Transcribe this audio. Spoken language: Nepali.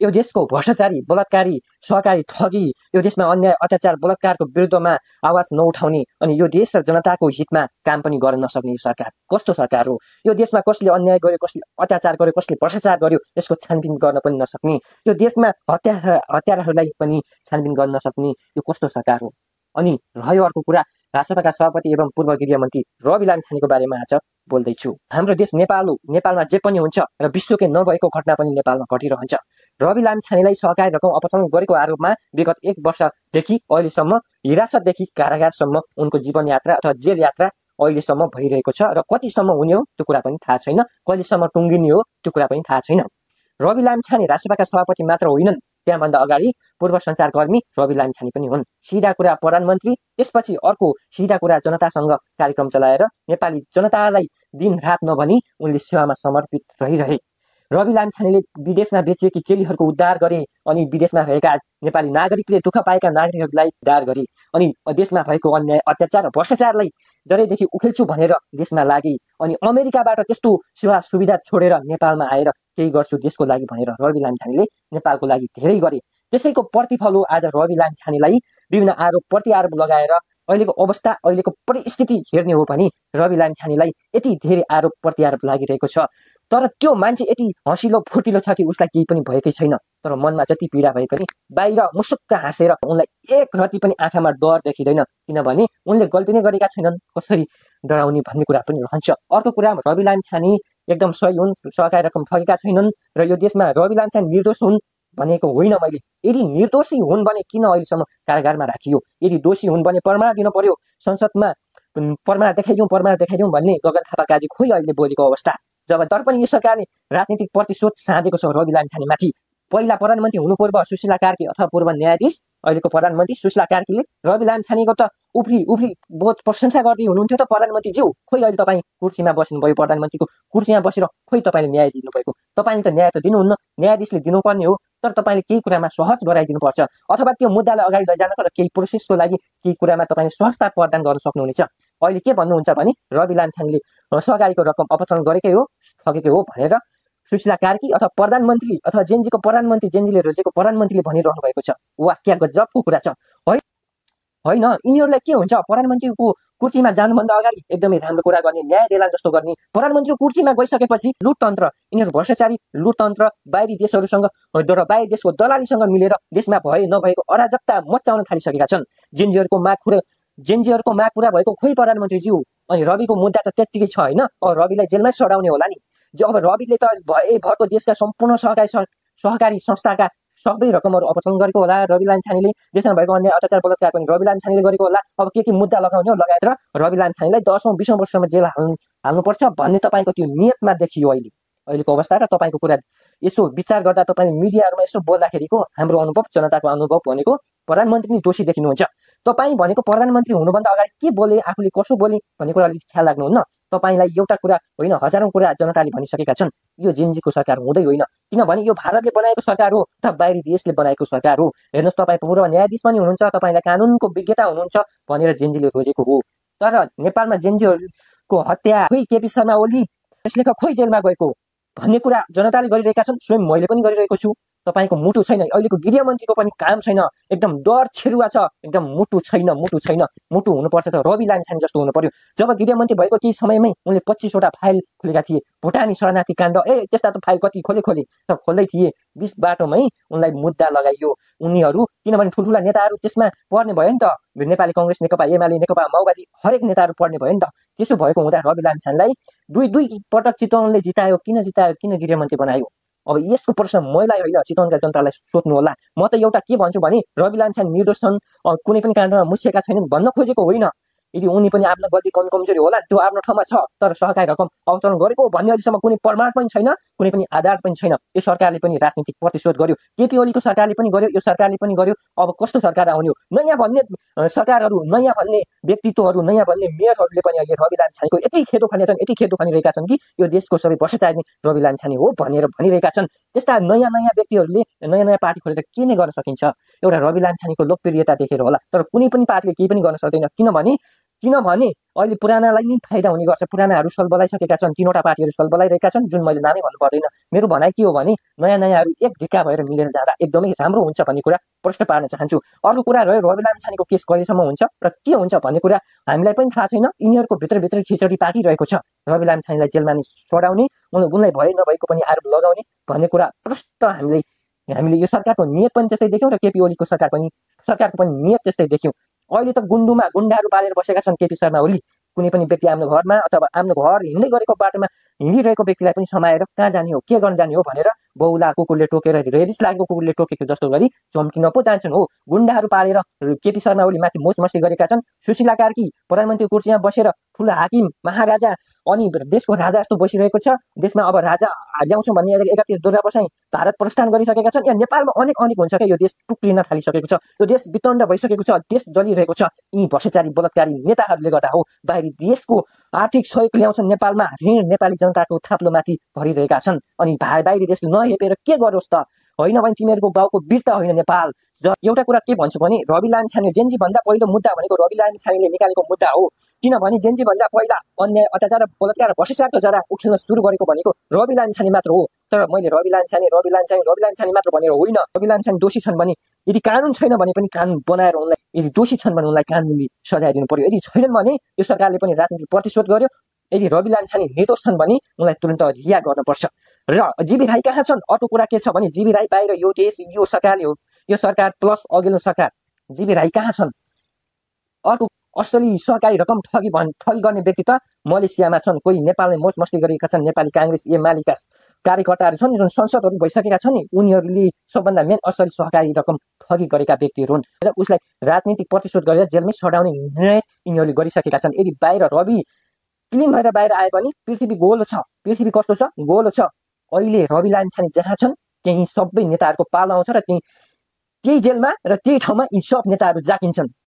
यो देशको भ्रष्टाचारी बलात्कारी सहकारी ठगी यो देशमा अन्याय अत्याचार बलात्कारको विरुद्धमा आवाज नउठाउने अनि यो देश र जनताको हितमा काम पनि गर्न नसक्ने सरकार कस्तो सरकार हो। यो देशमा कसले अन्याय गर्यो कसले अत्याचार गर्यो कसले भ्रष्टाचार गर्यो यसको छानबिन गर्न पनि नसक्ने यो देशमा हत्याराहरूलाई पनि छानबिन गर्न नसक्ने यो कस्तो सरकार हो। अनि रह्यो अर्को कुरा राष्ट्रसभाका सभापति एवं पूर्व गृहमन्त्री रवि लामिछानेको बारेमा आज बोल्दैछु। हाम्रो देश नेपालमा जे पनि हुन्छ र विश्वकै नभएको घटना पनि नेपालमा घटिरहन्छ। रवि लामिछानेलाई सहकारी रकम अपहरण गरेको आरोपमा विगत 1 वर्षदेखि अहिलेसम्म हिरासतदेखि कारागारसम्म उनको जीवन यात्रा अथवा जेल यात्रा अहिलेसम्म भइरहेको छ र कतिसम्म हुने हो त्यो कुरा पनि थाहा छैन, कहिलेसम्म टुङ्गिने हो त्यो कुरा पनि थाहा छैन। रवि लामिछाने राष्ट्रसभाका सभापति मात्र होइनन्, त्यहाँभन्दा अगाडि पूर्व सञ्चारकर्मी रवि लामिछाने पनि हुन्। सिधा कुरा प्रधानमन्त्री, त्यसपछि अर्को सिधा कुरा जनतासँग कार्यक्रम चलाएर नेपाली जनतालाई दिनरात नभनी उनले सेवामा समर्पित रहिरहे। रवि लामिछानेले विदेशमा बेचिएकी चेलीहरूको उद्धार गरे अनि विदेशमा रहेका नेपाली नागरिकले दुःख पाएका नागरिकहरूलाई उद्धार गरे अनि देशमा भएको अन्याय अत्याचार र भ्रष्टाचारलाई जरैदेखि उखेल्छु भनेर देशमा लागे अनि अमेरिकाबाट त्यस्तो सेवा सुविधा छोडेर नेपालमा आएर केही गर्छु देशको लागि भनेर रवि लामिछानेले नेपालको लागि धेरै गरे। त्यसैको प्रतिफल हो आज रवि लामिछानेलाई विभिन्न आरोप प्रतिआरोप लगाएर अहिलेको अवस्था अहिलेको परिस्थिति हेर्ने हो भने रवि लामिछानेलाई यति धेरै आरोप प्रतिआरोप लागिरहेको छ। तर त्यो मान्छे यति हँसिलो फुर्तिलो छ कि उसलाई केही पनि भएकै छैन, तर मनमा जति पीडा भए पनि बाहिर मुसुक्क हाँसेर उनलाई एक रति पनि आँखामा डर देखिँदैन, किनभने उनले गल्ती नै गरेका छैनन्, कसरी डराउने भन्ने कुरा पनि रहन्छ। अर्को कुरा रवि लामिछाने एकदम सही हुन्, सहकारी रकम ठगेका छैनन् र यो देशमा रवि लामिछाने निर्दोष हुन् भनेको होइन मैले। यदि निर्दोषी हुन् भने किन अहिलेसम्म कारागारमा राखियो, यदि दोषी हुन् भने प्रमाण दिन पर्यो, संसदमा प्रमाण देखाइदिउँ भन्ने गगन थापा काजी खोइ अहिले बोलेको अवस्था। जब तर पनि यो सरकारले राजनीतिक प्रतिशोध साँधेको छ रवि लामिछानेमाथि। पहिला प्रधानमन्त्री हुनु पूर्व सुशीला कार्की अथवा पूर्व न्यायाधीश अहिलेको प्रधानमन्त्री सुशीला कार्कीले रवि लामिछानेको त उफ्री बहुत प्रशंसा गर्दै हुनुहुन्थ्यो त प्रधानमन्त्रीज्यू, खोइ अहिले तपाईँ कुर्सीमा बस्नुभयो, प्रधानमन्त्रीको कुर्सीमा बसेर खोइ तपाईँले न्याय दिनुभएको, तपाईँले त न्याय त दिनुहुन्न, न्यायाधीशले दिनुपर्ने हो, तर तपाईँले केही कुरामा सहज गराइदिनुपर्छ अथवा त्यो मुद्दालाई अगाडि लैजानको र केही प्रोसेसको लागि केही कुरामा तपाईँले सहजता प्रदान गर्न सक्नुहुनेछ। अहिले के भन्नुहुन्छ भने रवि लामिछानेले सहकारीको रकम अपहरण गरेकै हो, ठगेकै हो भनेर सुशीला कार्की अथवा प्रधानमन्त्री अथवा जेनजीको प्रधानमन्त्री जेनजीले रोजेको प्रधानमन्त्रीले भनिरहनु भएको छ। वाह, क्या गजबको कुरा छ होइन। यिनीहरूलाई के हुन्छ, प्रधानमन्त्रीको कुर्सीमा जानुभन्दा अगाडि एकदमै राम्रो कुरा गर्ने, न्याय देला जस्तो गर्ने, प्रधानमन्त्रीको कुर्सीमा गइसकेपछि लुटतन्त्र, यिनीहरू भ्रष्टाचारी लुटतन्त्र बाहिरी देशहरूसँग र बाहिरी देशको दलालीसँग मिलेर देशमा भए नभएको अराजकता मचाउन थालिसकेका छन्। जेनजीहरूको माग पुरा भएको खोइ प्रधानमन्त्रीज्यू। अनि रविको मुद्दा त त्यत्तिकै छ होइन, अब रविलाई जेलमै सडाउने होला नि। अब रविले त भरको देशका सम्पूर्ण सहकारी संस्थाका सबै रकमहरू अपहरण गरेको होला रवि लामिछानेले, देशमा भएको अन्य अत्याचार बलात्कार पनि रवि लामिछानेले गरेको होला। अब के मुद्दा लगाउने हो लगाएर रवि लामिछानेलाई 10औं 20औं वर्षसम्म जेल हाल्नुपर्छ भन्ने तपाईँको त्यो नियतमा देखियो अहिलेको अवस्था। र तपाईँको कुरा यसो विचार गर्दा तपाईँले मिडियाहरूमा यसो बोल्दाखेरिको हाम्रो अनुभव, जनताको अनुभव भनेको प्रधानमन्त्री नै दोषी देखिनुहुन्छ। तपाईँ भनेको प्रधानमन्त्री हुनुभन्दा अगाडि के बोले, आफूले कसो बोले भन्ने कुरा अलिक ख्याल राख्नुहुन्न। तपाईँलाई एउटा कुरा होइन हजारौं कुरा जनताले भनिसकेका छन्, यो जेनजीको सरकार हुँदै होइन, किनभने यो भारतले बनाएको सरकार हो अथवा बाहिरी देशले बनाएको सरकार हो। हेर्नुहोस्, तपाईँ पूर्व न्यायाधीश पनि हुनुहुन्छ, तपाईँलाई कानुनको विज्ञता हुनुहुन्छ भनेर जेनजीले रोजेको हो। तर नेपालमा जेनजीहरूको हत्या खोइ केपी शर्मा ओली लेखक खोइ जेलमा गएको भन्ने कुरा जनताले गरिरहेका छन्, स्वयं मैले पनि गरिरहेको छु। तपाईँको मुटु छैन, अहिलेको गृहमन्त्रीको पनि काम छैन, एकदम डर छेरुवा छ, एकदम मुटु छैन। मुटु हुनुपर्छ त रवि लामिछाने जस्तो हुनु पर्यो। जब गृहमन्त्री भएको केही समयमै उनले 25 वटा फाइल खोलेका थिए, भुटानी शरणार्थी काण्ड त्यस्ता त फाइल कति खोले त खोल्दै थिए। 20 बाटोमै उनलाई मुद्दा लगाइयो उनीहरू, किनभने ठुल्ठुला नेताहरू त्यसमा पर्ने भयो नि त, नेपाली कांग्रेस, नेकपा एमाले, नेकपा माओवादी हरेक नेताहरू पर्ने भयो नि त। त्यसो भएको हुँदा रवि लामिछानेलाई दुई पटक चितवनले जितायो, किन गृहमन्त्री बनायो? अब यसको प्रश्न मैलाई होइन, चितवनका जनतालाई सोध्नु होला। म त एउटा के भन्छु भने रवि लामिछाने निर्दोष छन्, कुनै पनि काण्डमा मुछिएका छैनन् भन्न खोजेको होइन। यदि उनी पनि आफ्नो गल्ती कमजोरी होला त्यो आफ्नो ठाउँमा छ, तर सहकारी रकम अपहरण गरेको भन्ने अहिलेसम्म कुनै प्रमाण पनि छैन, कुनै पनि आधार पनि छैन। यो सरकारले पनि राजनीतिक प्रतिशोध गर्यो, केपी ओलीको सरकारले पनि गर्यो, यो सरकारले पनि गर्यो। अब कस्तो सरकार आउने हो? नयाँ भन्ने सरकारहरू, नयाँ भन्ने व्यक्तित्वहरू, नयाँ भन्ने मेयरहरूले पनि अहिले रवि लामिछानेको यति खेदो खनिरहेका छन् कि यो देशको सबै भ्रष्टाचारी रवि लामिछाने हो भनेर भनिरहेका छन्। त्यस्ता नयाँ व्यक्तिहरूले नयाँ पार्टी खोलेर के नै गर्न सकिन्छ? एउटा रवि लामिछानेको लोकप्रियता देखेर होला, तर कुनै पनि पार्टीले केही पनि गर्न सक्दैन, किनभने किनभने अहिले पुरानालाई नै फाइदा हुने गर्छ। पुरानाहरू सल बलाइसकेका छन्, 3वटा पार्टीहरू सल बलाइरहेका छन्, जुन मैले नामै भन्नु पर्दैन। मेरो भनाइ के हो भने नयाँहरू एक ढिक्का भएर मिलेर जाँदा एकदमै राम्रो हुन्छ भन्ने कुरा प्रश्न पार्न चाहन्छु। अर्को कुरा रह्यो रवि लामिछानेको केस कहिलेसम्म हुन्छ र के हुन्छ भन्ने कुरा हामीलाई पनि थाहा छैन। यिनीहरूको भित्रभित्र खिचडी पाकिरहेको छ। रवि लामिछानेलाई जेलमा नि सडाउने, उनलाई भए नभएको पनि आरोप लगाउने भन्ने कुरा प्रष्ट हामीले यो सरकारको नियत पनि त्यस्तै देख्यौँ र केपी ओलीको सरकारको पनि नियत त्यस्तै देख्यौँ। अहिले त गुन्डाहरू पालेर बसेका छन् केपी शर्मा ओली। कुनै पनि व्यक्ति आफ्नो घरमा अथवा आफ्नो घर हिँड्दै गरेको बाटोमा हिँडिरहेको व्यक्तिलाई पनि समाएर कहाँ जाने हो, के गर्न जाने हो भनेर बौला कुकुरले टोकेर, रेबिस लागेको कुकुरले टोकेको जस्तो गरी चम्किन पो जान्छन् हो। गुन्डाहरू पालेर केपी शर्मा ओली माथि मोज मस्ती गरेका छन्। सुशीला कार्की प्रधानमन्त्री कुर्सीमा बसेर ठुलो हाकिम महाराजा अनि देशको राजा जस्तो बसिरहेको छ। देशमा अब राजा ल्याउँछौँ भन्ने एकातिर दुर्गा बसाई भारत प्रस्थान गरिसकेका छन्। यहाँ नेपालमा अनेक हुन्छ क्या। यो देश टुक्रिन थालिसकेको छ, यो देश वितण्ड भइसकेको छ, देश जलिरहेको छ। यी भ्रष्टाचारी बलात्कारी नेताहरूले गर्दा हो। बाहिरी देशको आर्थिक सहयोग ल्याउँछन् नेपालमा, ऋण नेपाली जनताको थाप्लोमाथि भरिरहेका छन्। अनि बाहिरी देशले नहेपेर के गरोस् त? होइन भने तिमीहरूको बाउको वीरता होइन नेपाल। एउटा कुरा के भन्छु भने रवि लामिछाने जेन्जी भन्दा पहिलो मुद्दा भनेको रवि लामिछानेले निकालेको मुद्दा हो। किनभने जेन्जी भन्दा पहिला अन्याय अत्याचार बलात्कार भ्रष्टाचारको जरा उखेल्न सुरु गरेको भनेको रवि लामिछाने मात्र हो। तर मैले रवि लामिछाने मात्र भनेर होइन। रवि लामिछाने दोषी छन् भने यदि कानुन छैन भने पनि कानुन बनाएर उनलाई, यदि दोषी छन् भने उनलाई कानुनले सजाय दिनु पर्यो। यदि छैनन् भने यो सरकारले पनि राजनीतिक प्रतिशोध गर्यो। यदि रवि लामिछाने निर्दोष छन् भने उनलाई तुरन्त रिहा गर्नुपर्छ। र जीवी राई कहाँ छन्? अर्को कुरा के छ भने जीवी राई बाहिर यो देश, यो सरकारले हो, यो सरकार प्लस अघिल्लो सरकार, जीवी राई कहाँ छन्? अर्को असली सरकारी रकम ठगी गर्ने व्यक्ति त मलेसियामा छन्। कोही नेपालले मोज मस्ती गरेका छन्। नेपाली काङ्ग्रेस एमालेका कार्यकर्ताहरू छन्, जुन संसदहरू भइसकेका छन् नि, उनीहरूले सबभन्दा मेन असली सहकारी रकम ठगी गरेका व्यक्तिहरू हुन् र उसलाई राजनीतिक प्रतिशोध गरेर जेलमै सडाउने निर्णय यिनीहरूले गरिसकेका छन्। यदि बाहिर रवि क्लिन भएर बाहिर आए पनि पृथ्वी गोलो छ। पृथ्वी कस्तो छ? गोलो छ। अहिले रवि लामिछाने जहाँ छन् त्यही सबै नेताहरूको पालो आउँछ र त्यही जेलमा र त्यही ठाउँमा यी सब नेताहरू जाकिन्छन्।